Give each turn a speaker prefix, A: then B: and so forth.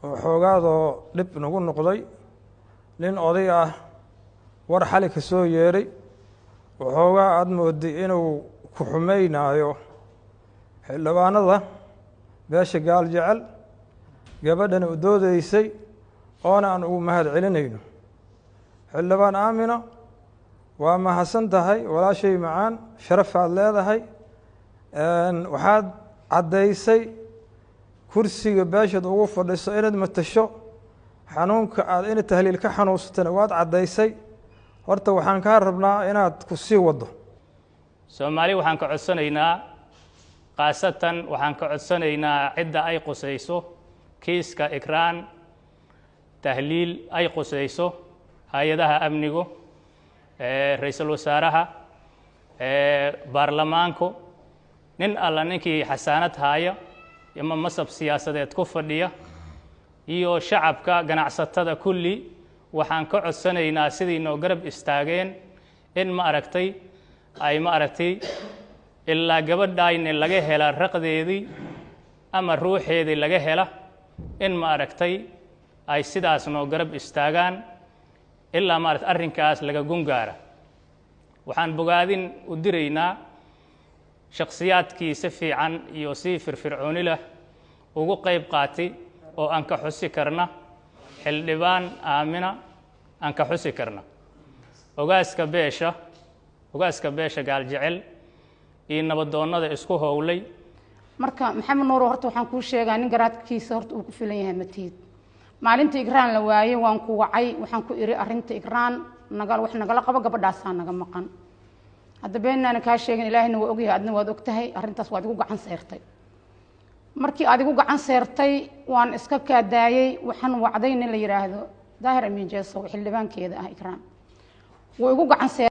A: Oo xoogaadoo dhib nagu noqday, nin oday ah war xali ka soo yeedhay, waxoogaa aada mooday inuu ku xumaynaayo xildhibaanada beesha Gaal Jecel, gabadhana u doodaysay, oona aan ugu mahad celinayno. Xildhibaan Aamino, waa mahadsan tahay, walaashay macaan, sharafaad leedahay. Waxaad caddaysay kursiga beeshaad ugu fadhiso inaad matasho, xanuunka aad ina Tahliil ka xanuunsatana waad caddaysay. Horta waxaan kaa rabnaa inaad ku sii waddo.
B: Soomaali waxaan ka codsanaynaa, khaasatan waxaan ka codsanaynaa cidda ay qusayso kiiska Ikraan Tahliil, ay qusayso hay-adaha amnigu, ra-iisul wasaaraha, baarlamaanku, nin alla ninkii xasaanad haaya ama masab siyaasadeed ku fadhiya, iyo shacabka, ganacsatada, kulli waxaan ka codsanaynaa sidii noo garab istaageen in ma aragtay ay ma aragtay ilaa gabadhayni laga hela raqdeedii ama ruuxeedii laga hela, in ma aragtay ay sidaas noo garab istaagaan ilaa ma aragtay arrinkaas laga gungaara. Waxaan bogaadin u diraynaa shakhsiyaadkii si fiican iyo si firfircooni leh ugu qayb qaatay, oo aan ka xusi karna Xildhibaan Aamina, aan ka xusi karna ogaaska beesha, ogaaska beesha Gaaljecel, iyo nabadoonnada isku howlay.
C: Marka Maxamed Nuur, horta waxaan kuu sheegaa nin garaadkiisa horta uu ku filan yahay matiid. Maalinta Igraan la waayey waan ku wacay, waxaan ku iri arrinta Igraan naga wax nagala qabo, gabadhaasaa naga maqan. Hadda beenaana kaa sheegin, Ilaahayna waa ogyahay, adna waad ogtahay arrintaas. Waad igu gacan seertay. Markii aad igu gacan seertay waan iska kaadaayey. Waxaan wacday nin la yidhaahdo Daahir Amiin Jeesow, xildhibaankeeda ah Ikraan. Wuu igu gacan seeray.